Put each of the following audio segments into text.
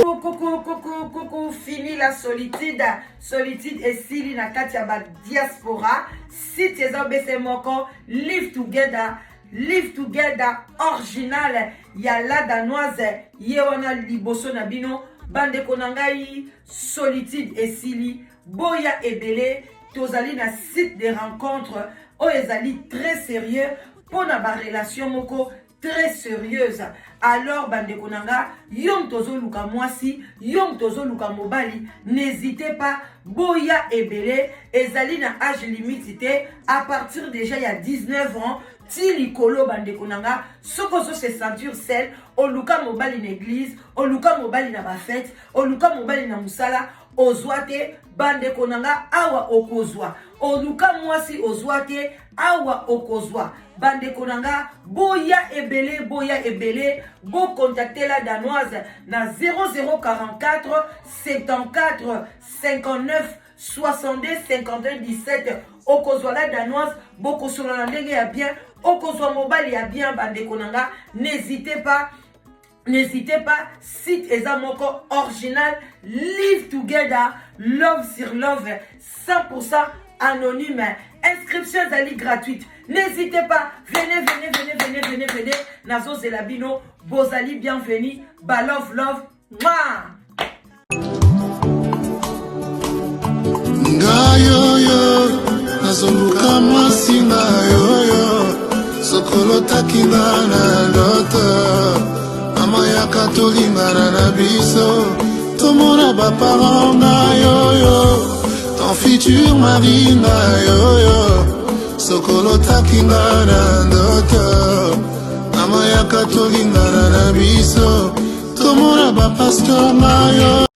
Coucou, coucou, coucou, fini la solitude. Solitude esili na kati ya ba diaspora. Site eza obese moko, live together, live together original ya la danoise ye wana liboso na bino bandeko na ngai solitude esili boya ebele tozali na site de rencontre oyo ezali très sérieux mpo na barelation moko très sérieuse alors bandeko na nga yo moto ozoluka mwasi yo moto ozoluka mobali n'hésitez pas boya ebele ezali na age limite te à partir déjà ya 19 ans ti likolo bandeko na nga soki ozo se sentir seul oluka mobali na église oluka mobali na bafete oluka mobali na mosala ozwa te bandeko na nga awa okozwa oluka mwasi ozwa te awa okozwa bandeko na nga boya ebele boya ebele bokontakte la danoise na 0044 74 59 62 51 17 okozwa la danoise bokosolola ndenge ya bien okozwa mobali ya bien bandeko na nga n'hésitez pas N'hésitez pas, site eza moko original, live together, love sur love, 100% anonyme. Inscription ezali gratuite. N'hésitez pas, venez, venez, venez, venez, venez, venez. Nazozela bino, bozali bienvenue, ba love love. Mwah! Ngai oyo nazoluka mwasi ngai oyo sokolotaki nga na ndoto mama yaka tolingana na biso tomona baparent ngai oyo ton futur mari ngai oyo sokolotaki nga na ndoto mama yaka tolingana na biso tomona ba pasteur na yo.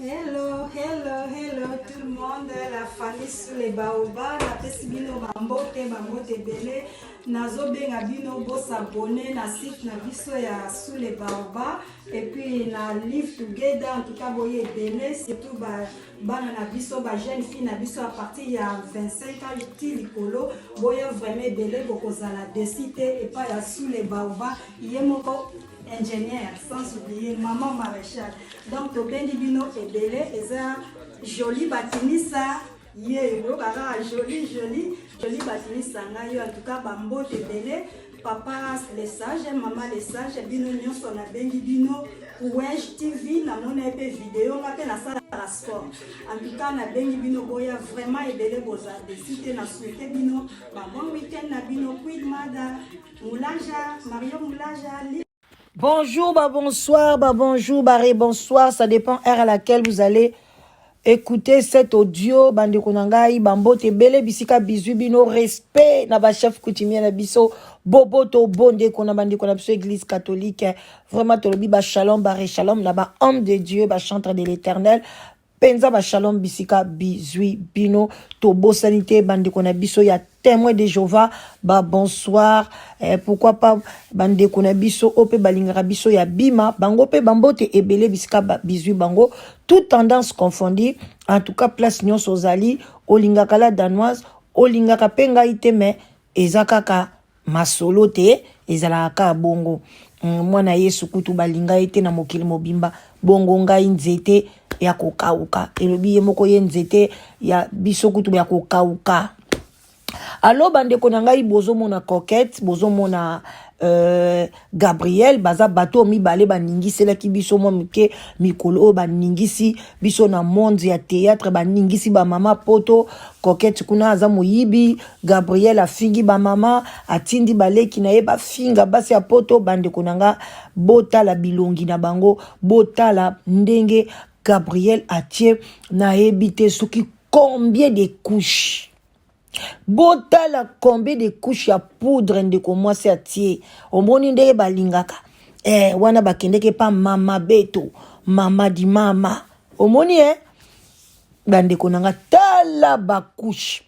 Hello, hello, hello tout le monde, la famille sous les baobabs, napesi bino bambote, bambote ebele, nazobenga bino bosabone na site na biso ya sous les baobabs et puis na live together, en tout cas boye ebele, surtout ba Bana na biso ba jeune fille na biso à partir ya 25 ans ti likolo boya vraiment ebele bokozala desi te epai ya sous les baoba ye moko ingénieur sans oublier maman maréchal donc tobengi bino ebele eza jolie bakinisa ye oyoka kaka jolie jolie jolie bakinisa ngai yo en tout cas bambote ebele Papa le sage, maman le sage, bino nyonso nabengi bino Wej TV, namona ye mpe video nga mpe nasalaka sport. En tout cas nabengi bino boya vraiment ebele boza desi te na souhaite bino ba bon week-end na bino Queen Mada, Mulaja, Mario Mulaja, Bonjour, bah bonsoir, bah bonjour, bah bonsoir, ça dépend heure à laquelle vous allez écouter cet audio bandeko na ngai bambote ebele bisika bizwi bino respect na bachef coutumier na biso boboto bondeko na bandeko na biso église catholique vraiment tolobi bashalom bareshalom na bahomme de dieu bachantre de l'éternel mpenza bashalom bisika bizwi bino tobosani te bandeko na biso ya témoin de Jéhovah ba bonsoir eh, pourquoi pas bandeko na biso oyo mpe balingaka biso ya bima bango mpe bambote ebele bisika ba, bizwi bango toute tendance confondue en tout cas place nyonso ozali olingaka la danoise olingaka mpe ngai te mais eza kaka masolo te ezalaka kaka bongo mm, mwana yesu kutu balinga ye te na mokili mobimba bongo ngai nzete ya kokauka elobi ye moko ye nzete ya biso kutu ya kokauka alo bandeko na ngai bozomona coquette bozomona euh, gabriel baza bato oyo mibale baningiselaki biso mwa moke mikolo oyo baningisi biso na monde ya théâtre baningisi bamama poto coquette kuna aza moyibi gabriel afingi bamama atindi baleki na ye bafinga basi ya poto bandeko na nga botala bilongi na bango botala ndenge gabriel atie nayebi te soki combien de couches botala combien de couche ya poudre ndeko mwasi atie omoni ndenge balingaka eh, wana bakendeke epa mama beto mama di mama omoni eh? bandeko na nga tala bakushe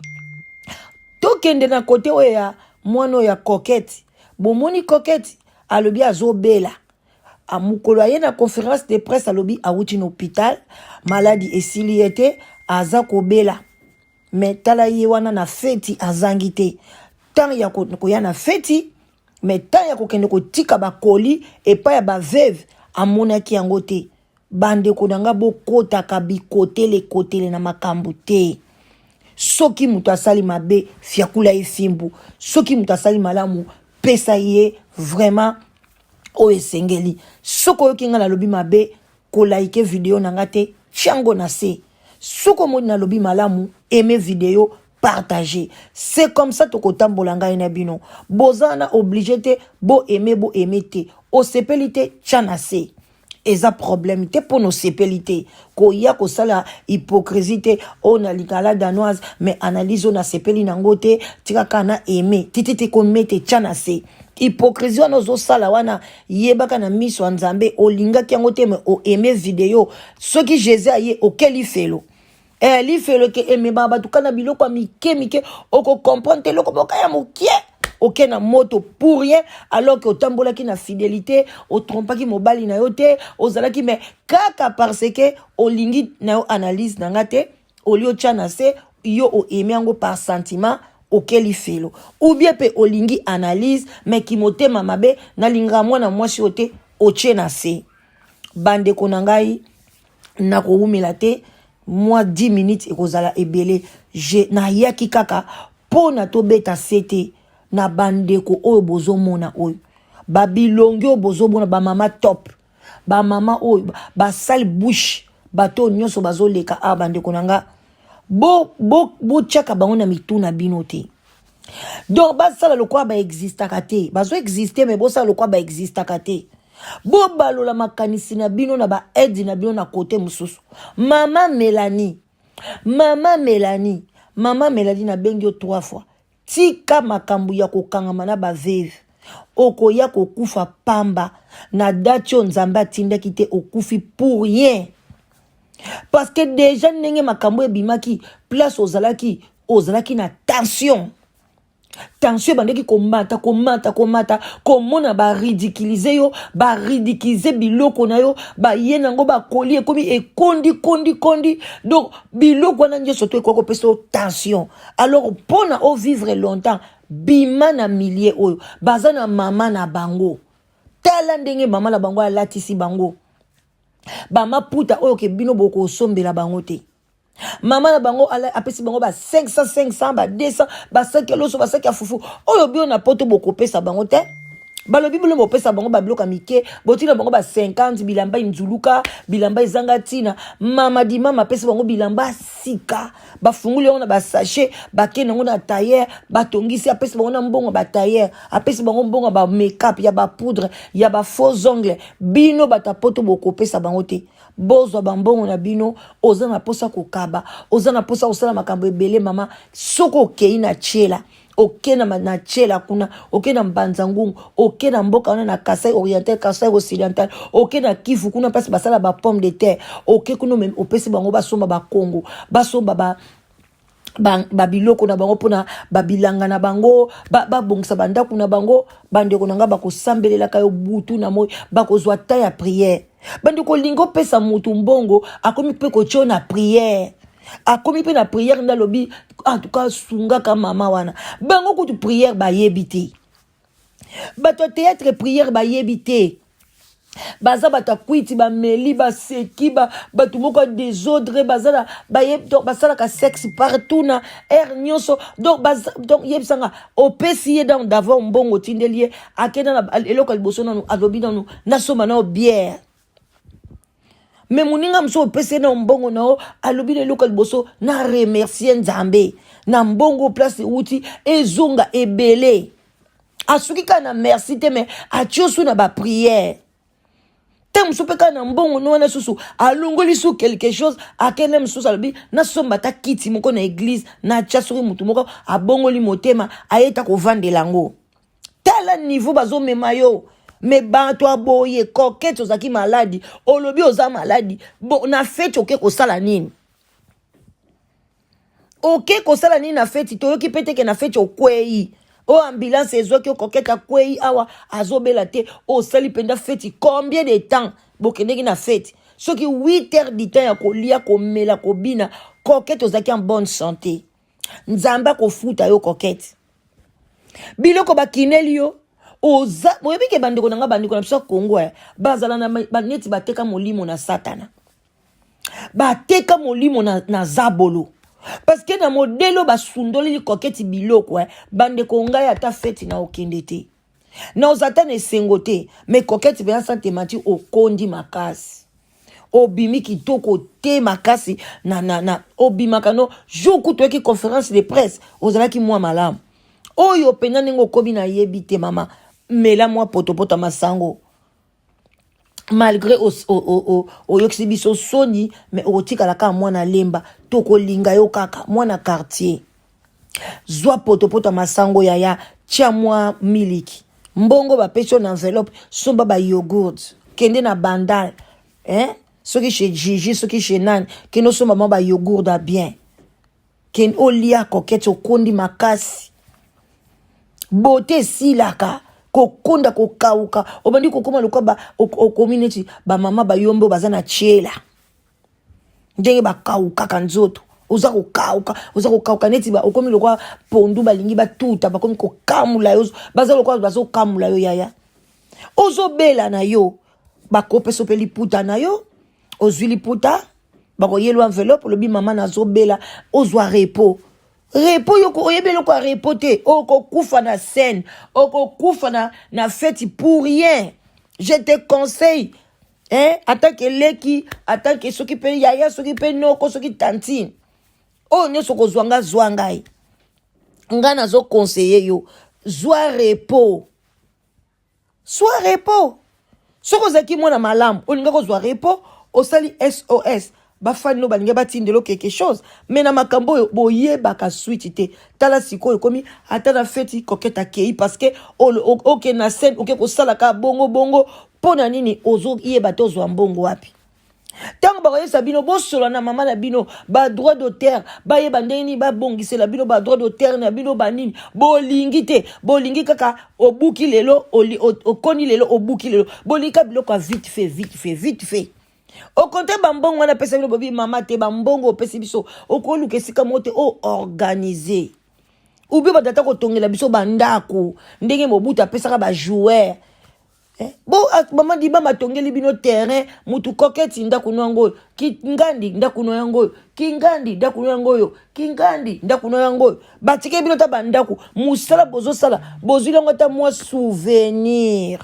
tokende na kote oyo ya Mwana oyo ya Coquette, bomoni Coquette alobi azobela. Mokolo aye na conférence de presse alobi awuti na hôpital, maladi esili ye te, aza kobela. Mais tala ye wana na feti azangi te. Temps ya koya na feti, mais temps ya kokende kotika bakoli epai ya ba veuve amonaki yango te. Bandeko na nga bokotaka bikotele kotele na makambo te. Soki moto asali mabe fiakula ye fimbu, soki moto asali malamu pesa ye vraiment oyo esengeli. Soki oyoki nga nalobi mabe kolaike video na nga te, tiango na se. Soki omoni nalobi malamu aime video partager. C'est comme ça tokotambola ngai na bino. Boza na oblige te bo aime bo aime te. Osepeli te tia na se. Eza problème te mpo na osepeli te koya kosala hypocrisie te oyo na lingala danoise mais analyse oyo nasepeli nango te tika kaka na aime tititi komete tya na se hypocrisie wana ozosala wana yebaka na miso ya Nzambe olingaki yango te mais oaime video soki Jésus aye oke lifelo. Eh, lifelo eke ememaka bato kaka na biloko ya mike mike, okocomprendre te eloko moka ya mokie oke na moto pour rien alors que otambolaki na fidélité, otrompaki mobali na yo te, ozalaki mais kaka parce que olingi na yo analyse na nga te, oli otya na se yo oaime yango par sentiment oke lifelo, ou bien mpe olingi analyse mais kimotema mabe nalingaka mwana mwasi oyo te otie na se. Bandeko na ngai nakowumela te, mwa 10 minutes ekozala ebele. Je nayaki kaka mpo na tobeta sete na bandeko oyo bozomona oyo babilongi oyo bozomona bamama top bamama oyo basale bouche bato oyo nyonso bazoleka awa bandeko na nga botiaka bo, bo bango na mitu na bino te. Donc basala lokola baexistaka te, bazo existe me bosala lokola baexistaka te. Bobalola makanisi na bino na ba aide na bino na kote mosusu. Mama Melanie, mama Melanie, mama Melanie nabengi yo 3 fois. Tika makambo ya kokangama na baveve. Okoya kokufa pamba na date oyo Nzambe atindaki te, okufi pour rien. Parce que déjà ndenge makambo ebimaki, place ozalaki, ozalaki na tension. Tension ebandaki komata, komata, komata, komona ba ridiculiser yo, ba ridiculiser biloko na yo, baye nango bakoli ekomi ekondi, kondi, kondi. Donc biloko wana nyonso to ekoki kopesa yo tension. Alors mpona o vivre longtemps, bima na milieu oyo baza na mama na bango. Tala ndenge mama na bango alatisi bango bamaputa oyo ke bino bokosombela bango te. Mama na bango apesi bango ba 500, 500, ba 200, basaki ya loso, basaki ya fufu oyo bino na poto bokopesa bango te. Balobi bino bopesa bango babiloko ya mike, botina bango ba 50, bilamba inzuluka, bilamba ezanga ntina. Mama di mama apesi bango bilamba sika, bafunguli yango na ba sachet, bakende yango na tailleur, batongisi, apesi bango na mbongo ba tailleur, apesi bango mbongo ba make-up, ya ba poudre, ya ba faux ongles. Bino bato ya poto bokopesa bango te. Bozwa bambongo na bino, oza na posa kokaba, oza na posa kosala makambo ebele mama. Soki okei na tiela, oke na, na tiela kuna, oke na Mbanza Ngungu, oke na mboka wana na Kasai Oriental, Kasai Occidental, oke na Kivu kuna mpasi basala ba pomme de terre, oke kuna opesi bango basomba ba Kongo, basomba ba babiloko na bango mpona babilanga na bango, babongisa ba bandako na bango. Bandeko na ngai bakosambelelaka yo butu na moi, bakozwa ta ya prière. Bandeko olingi opesa motu mbongo, akomi mpe kotio na prière, akomi mpe na prière nde alobi en tout cas sungaka mama wana. Bango kutu prière bayebi te, bato ya théâtre prière bayebi te, baza bato ya kwiti, bameli, baseki, bato moko ya désordre, baza na bayebi, donc basalaka sexe partout na aire nyonso. Donc donc yebisanga opesi ye donc d'abord mbongo, otindeli ye, akenda na eloko ya liboso nanu alobi nanu nasomba nao bière. Me moninga mosusu opesi ye na mbongo na yo, alobi na eloko ya liboso na remercier Nzambe na mbongo place euti ezonga ebele. Asuki kaka na merci te, me atie osu na baprière te. Mosusu mpe kaka na mbongo no wana susu alongoli su quelque chose, akende mosusu alobi nasomba ata kiti moko na église natya, soki motu moko abongoli motema ayeta kovandela yango. Tala niveau bazomema yo. Me bato aboye Coquette, ozalaki maladi, olobi oza maladi. Bon, na feti oke kosala nini? Oke kosala nini na feti? Toyoki mpe teke na feti okwei. Oyo ambulance ezwaki yo, Coquette akwei awa, azobela te. Osali mpenza feti combien de temps? Bokendeki na feti soki 8 heures du temps ya kolia, komela, kobina. Coquette, ozalaki en bonne santé. Nzambe akofuta yo, Coquette. Biloko bakineli yo, oza oyebi ke bandeko na nga, bandeko na biso ya Kongo, bazala na neti bateka molimo na Satana, bateka molimo na zabolo, parce que na modèle oyo basundoleli Coquette biloko, bandeko, ngai ata feti na okende te, na oza ata na esengo te. Mais Coquette mpenza, santemati, okondi makasi, obimi kitoko te makasi na obimaka no jour kutu oyaki conférence de presse, ozalaki mwa malamu. Oyo mpenza ndenge okomi, nayebi te. Mama, mela mwa potopoto ya masango. Malgré oyokisi biso soni, mais okotikala kaka mwana Lemba, tokolinga yo kaka mwana quartier. Zwa potopoto ya masango, yaya, tia mwa miliki. Mbongo bapesi yo na enveloppe, somba bayogourt, kende na Bandal, eh? Soki chez Gigi, soki chez nani, kende osomba mwa bayogourt ya bien, kende olia. Coquette, okondi makasi, bote esilaka kokonda, kokauka, obandi kokóma lokwa okomi neti bamama bayombe oyo baza na tiela, ndenge bakaukaka nzoto. Oza kokauka, oza kokauka neti okomi lokwa pondu balingi batuta, bakomi kokamula yo, baza lokwa bazokamula yo. Yaya, ozobela na yo, bakopesa mpe liputa na yo, ozwi liputa, bakoyelwa enveloppe, olobi: "Mama, nazobela." Ozwa repos, repos. Yo oyebi eloko ya repos te. Okokufa na scène, okokufa na feti pour rien. Je te conseille, hein, atake leki, atake soki mpe yaya, soki mpe noko, soki tantine, oyo nyonso kozwa nga, zwa ngai, ngai nazoconseiller yo: zwa repos, zwa repos. Soki ozalaki mwana malamu, olinga kozwa repos, osali SOS, bafani no balingi batindela quelque chose. Mais na makambo oyo boyebaka suite te. Tala sikoyo ekomi ata na feti, Coquette akei parce que oke na scène, oke kosalaka bongo bongo. Mpo na nini? Ozoyeba te ozwa mbongo wapi. Ntango bakoyebisa bino bosola na mama na bino badroit d'auteur, bayeba ndenge nini babongisela bino badroit d'auteur na bino, banini, bolingi te. Bolingi kaka obuki lelo, okoni lelo, obuki lelo. Bolingi kaka biloko ya vite fait, vite fait, vite fait. Okonte bambongo wana apesa bino, bobi mama te. Bambongo opesi biso, okoluka esika moko te oorganiser ubi batata kotongela biso bandako ndenge Mobutu apesaka bajoueur. Eh, bo mama Dibama atongeli bino terrain mutu. Coquette, ndako no yango oyo. Kingandi, ndako no yango oyo. Kingandi, ndako no yango oyo. Kingandi, ndako no yango oyo. Batikeli bino ta bandako, mosala bozosala, bozwili yango ata mwa souvenir.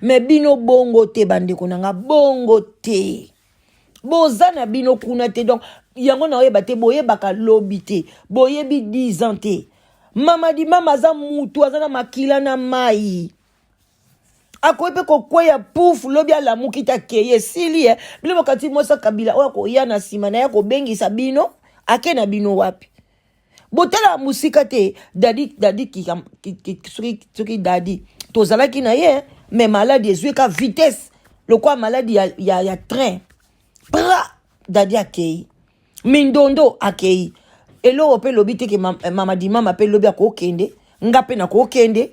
Mais bino bongo te, bandeko na nga, bongo te. Boza na bino kuna te. Donc yango na oyeba te, boyebaka lobi te, boyebi 10 ans te. Mama di mama aza mutu, aza na makila na mai, akoki mpe kokweya pouf, lobi alamuki te, akeye, esili. E bino bakati mwasi Kabila oyo akoya na nsima na ye, akobengisa bino, ake na bino wapi? Botala mosika te. Dadi, dadi, soki dadi tozalaki na ye, mais maladie ezwi ka vitesse lokwa maladie ya train pra. Dadi akei, mindondo akei, eloko mpe elobi te ke mama di mama mpe lobi akokende, nga mpe nakokende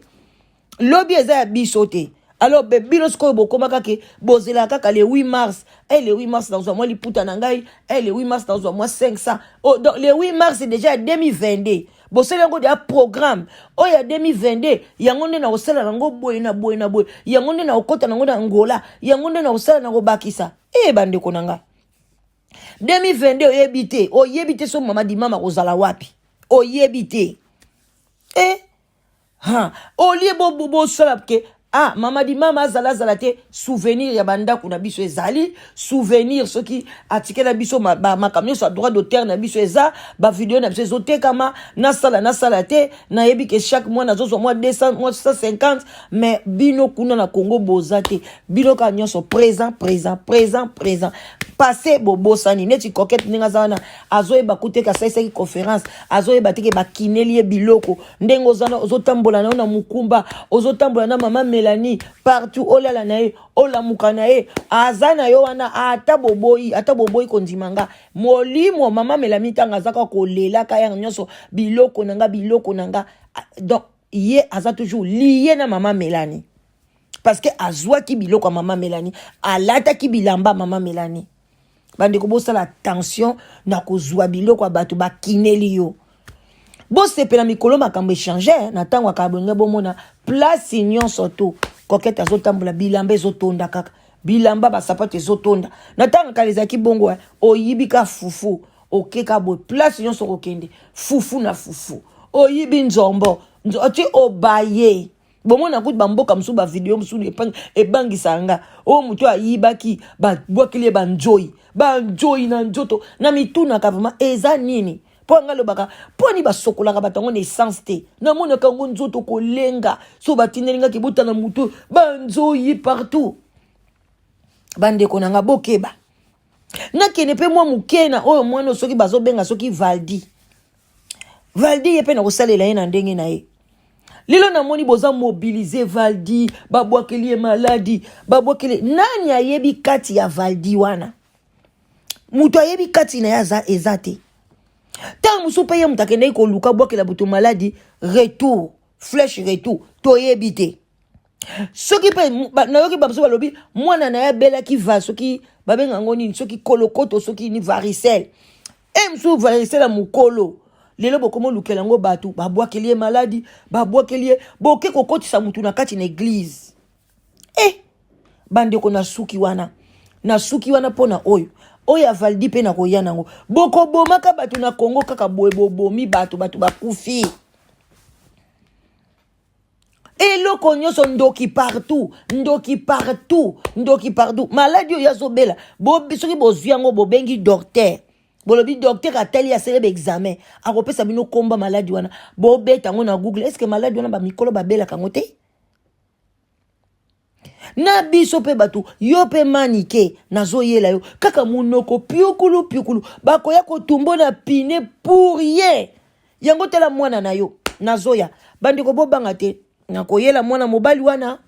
lobi, eza ya biso te. Alors be bino sikoyo bokóma kaka, bozelaka kaka le 8 mars. E le 8 mars nazwa mwa liputa na ngai, e le 8 mars nazwa mwa 500. Oh, donc le 8 mars déjà ya 2022 bosali yango deya programme oyo ya 2022. Yango nde na kosala yango boye na boye na boye, yango nde na kokɔta nango na Ngola, yango nde na kosala na kobakisa. E bandeko na nga, 2022 oyebi te, oyebi te so mama dimama kozala wapi, oyebi te. E ha olie bosala ke ah, mama di mama azala, azala te. Souvenir ya bandako na biso ezali souvenir. Soki atikela biso makambo nyonso ya droit d'auteur na biso, eza bavideo na biso ezotekama. Nasala, nasala te, nayebi ke chaque mois nazozwa mwa 200, mwa 150. Mais bino kuna na Congo boza te. Bino kaka nyonso présent, présent, présent, présent, passé bobosani. Neti Coquette ndenge aza wana, azoyeba kuteka, asalisaki conférence, azoyeba teke bakineli ye biloko. Ndenge ozotambola na yo na mokumba, ozotambola na mama. Melanie partout olala na ye olamuka na ye aza na yo wana ata boboyi ata boboyi kondima nga molimo mama Melanie ntango aza kaka kolelaka yango nyonso biloko na nga biloko na nga donc ye aza toujours liye na mama Melanie parce que azwaki biloko ya mama Melanie alataki bilamba mama Melanie bandeko bosala attention na kozwa biloko ya bato bakineli yo bosepela mikolo makambo echange eh, na ntango ya kabonge bomona place nyonso to kokete azotambola bilamba ezotonda kaka bilamba basapato ezotonda na ntango kala ezalaki bongo eh, oyibi ka fufu okeka boye place nyonso okokende fufu na fufu oyibi nzombo oti obaye bomona kutu bamboka mosusu bavideo mosusu ebangisaka nga oyo moto ayibaki babwakeli ye banzoi banzoi na nzoto na mitunaka vraimen eza nini mpo nga alobaka mpo nini basokolaka bato yango na essence te namonaka yango nzoto kolenga so batindeli nga kibota na moto banzoi partout bandeko na nga bokeba nakende mpe mwa moke na oyo mwana soki bazobenga soki valdi valdi ye mpe nakosalela ye na ndenge na ye lelo namoni boza mobilize valdi babwakeli ye maladi babwakeli nani ayebi kati ya valdi wana moto ayebi kati na ye aza eza te ntango mosusu mpe ye moto akendaki koluka bwakela moto maladi retour flèche retour toyebi te soki mpe nayoki bamosusu balobi mwana na ye abelaki va soki babenga yango nini soki kolokoto soki ni varicelle e mosusu varicelle ya mokolo lelo bokomi olukela yango bato babwakeli ye maladi babwakeli ye boke kokotisa motu na kati na eglize e eh, bandeko nasuki wana nasuki wana mpo na oyo oyo avaldi mpe nakoya nango bokobomaka bato na kongo kaka boye bobomi bato bato bakufi eloko nyonso ndoki partout ndoki partout ndoki partout maladi oyo azobela soki bozwi yango bobengi docteur bolobi docteur atali asali baexamen akopesa bino komba maladi wana bobeta yango na google estce maladi wana bamikolo babelaka yango te na biso mpe bato yo mpe manike nazoyela yo kaka monoko piukulu piukulu bakoya kotumbo na pine pour rien yango tala mwana na yo nazoya bandeko bobanga te nakoyela mwana mobali wana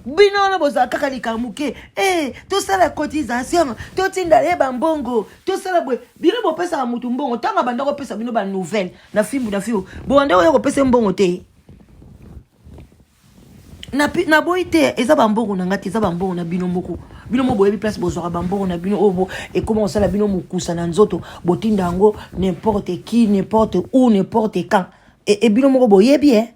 bino wana bozala kaka likambo moke e eh, tosala cotisation totinda ye bambongo tosala boye bino bopesaka motu mbongo ntango abanda kopesa bino banouvelle na fimbu na fimbu bobanda koya kopesa mbongo te naboyi te eza bambongo na ngai te eza bambongo na bino moko bino mo boyebi place bozwaka bambongo na bino oyo ekoma kosala bino mokusa na nzoto botinda yango n'importe qui n'importe où n'importe quand e, e bino moko boyebi e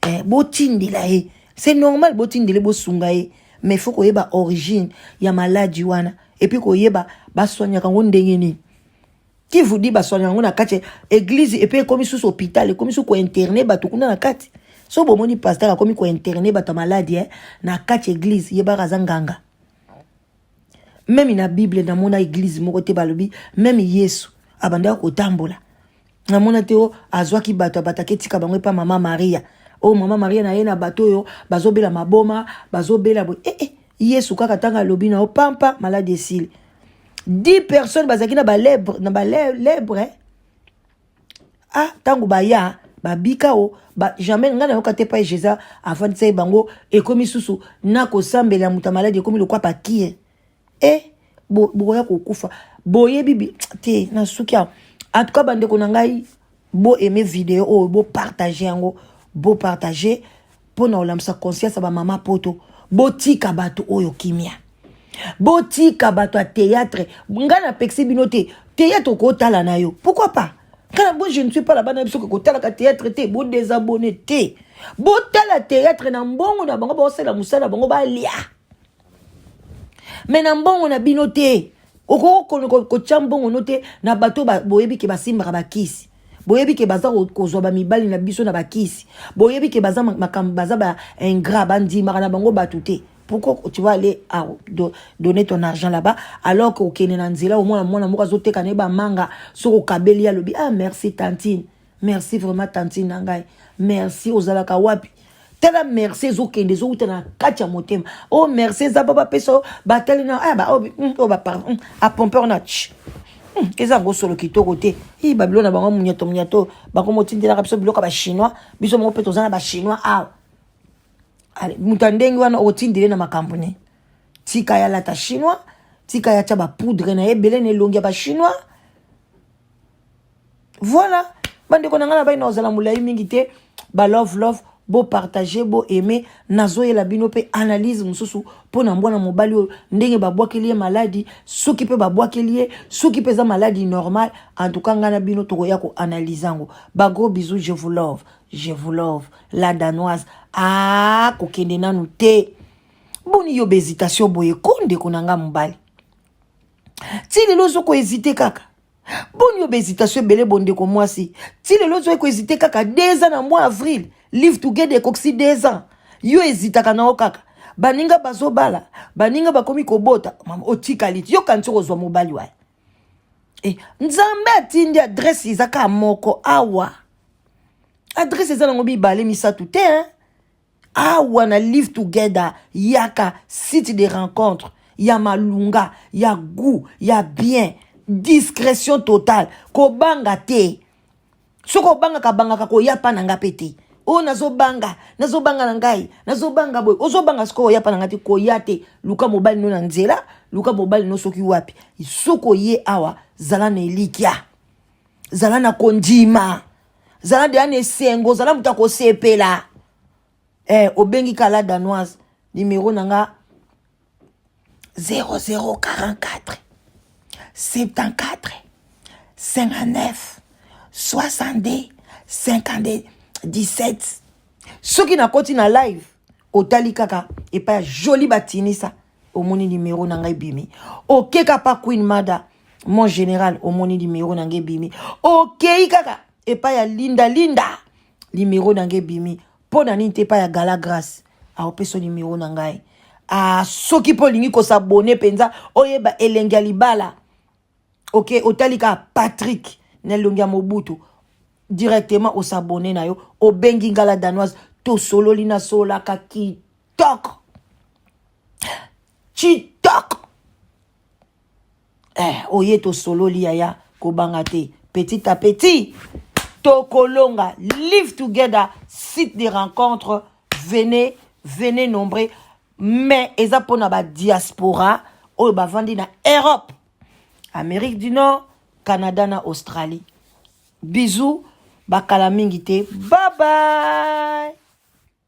eh, botindela ye c'est normal botindele bosunga ye mais faut koyeba origine ya maladi wana epuis koyeba baswanyaka yango ndenge nini Qui vous dit basoigne yango na kati église et puis ekomi sous hôpital ekomi sous ko interner bato kuna na kati so bomoni pasteur akomi ko interner bato ya maladi eh, na kati église yebaka aza nganga meme na bible namona église moko te balobi meme yesu abandaka kotambola namona te o azwaki bato abataki etika bango epa mama maria oyo oh, mama maria na ye na bato oyo bazobela maboma bazobela boye eh, eh, yesu kaka ntango alobi na yo pampa maladi esili 10 personnes bazalaki na balebre na balebre eh? ah ntango baya babika o ba, jamais ngai nayoka te epai jésus afandisa ye bango ekomi susu na kosambela moto ya maladi ekomi lokwa pakie e bokoya kokufa boyebi te nasuki awa en tout cas bandeko na ngai bo aime video oyo bopartage yango bopartage mpo na kolamisa conscience ya bamama poto botika bato oyo kimia botika bato ya théâtre ngai napekisi bino te théâtre okotala na yo pourquoi pas ngai bo je ne suis pas là bana biso kotalaka théâtre te bodésabonne te botala théâtre na mbongo na bango baosala mosala bango balia me na mbongo na bino te okoki kotya mbongo no te na bato boyebi ke basimbaka bakisi boyebi ke baza kozwa bamibali na biso na bakisi boyebi ke baza makambo baza ba ingrat bandimaka na bango bato te pourquoi tu vas aller à, do, donner ton argent là-bas alors que okende na nzela omona mwana moko azoteka na ye bamanga soki okabeli ye alobi ah merci tantine merci vraiment tantine na ngai merci ozalaka wapi tala merci ezokende ezowuta na kati ya motema o oh, merci eza mpo bapesa yo batali na ah, oyo oh, oh, bapardon hmm, apompe wana hmm, eza yango solo kitoko te i babilo na bango munyato munyato bakomotindelaka biso biloko ya bachinois biso moko mpe toza na bachinois awa. Moto ya ndenge wana otindele na makambo ne. Tika ya lata chinois, tika ya tia ba poudre na ye ebele na elongi ya ba chinois. Voilà, bandeko na ngai na bai na ozala molai mingi te, ba love love, bo partager, bo aimer, nazoyela bino pe analyse mosusu mpo na mwana mobali oyo ndenge babwakeli ye maladi, soki pe babwakeli ye, soki pe eza maladi normal, en tout cas ngai na bino tokoya ko analyse yango. Ba gros bisous, je vous love, je vous love, la danoise. Ah, kokende nanu te. Boni yo ba hésitation boye ko ndeko na nga mobali. Ti lelo ozo ko hésiter kaka. Boni yo ba hésitation ebele bondeko mwasi. Ti lelo ozo ko hésiter kaka 2 ans na mois avril. Live together ekokisi 2 ans. Yo hésitaka na yo kaka. Baninga bazobala, baninga bakomi kobota. Mama otikali ti yo kanti kozwa mobali waye. Eh, Nzambe atindi adresse eza kaka moko awa. Adresse eza nango mibale misato te hein? Awa na Live Together yaka site de rencontre ya malunga ya goût ya bien, discrétion totale, kobanga te. Soki obangaka bangaka koya pa na nga pe te. Oyo nazobanga, nazobanga na ngai, nazobanga boye, ozobanga sikoyo oya pa na ngai te, koya te. Luka mobali no na nzela, luka mobali no soki wapi. Soki oye awa, zala na elikya, zala na kondima, zala deya na esengo, zala moto akosepela. Obengi ka la danoise, numéro na nga 0044 74 59 62 52 17. Soki nakoti na live, otali kaka epai ya Joli Batinisa, omoni numéro na ngai ebimi. Okeka pa Queen Mada, mon général, omoni numéro na ngai ebimi. Okei kaka epai ya Linda Linda, numéro na ngai ebimi. Mpo na nini te epai ya Gala Grace, aopesa numéro na ngai. Ah, soki mpo olingi kosabone mpenza oyeba elenge ya libala, ok, otali kaka Patrick na elongi ya Mobutu, directement osabone na yo, obengi nga la danoise, tosololi, nasololaka kitoko kitoko. Oye tosololi yaya, kobanga te, petit à petit tokolonga. Live Together site de rencontre, venez, venez nombreux, mais eza mpona ba diaspora oyo bavandi na Europe, Amérique du Nord, Canada na Australie. Bisous, bakala mingi te, bye bye.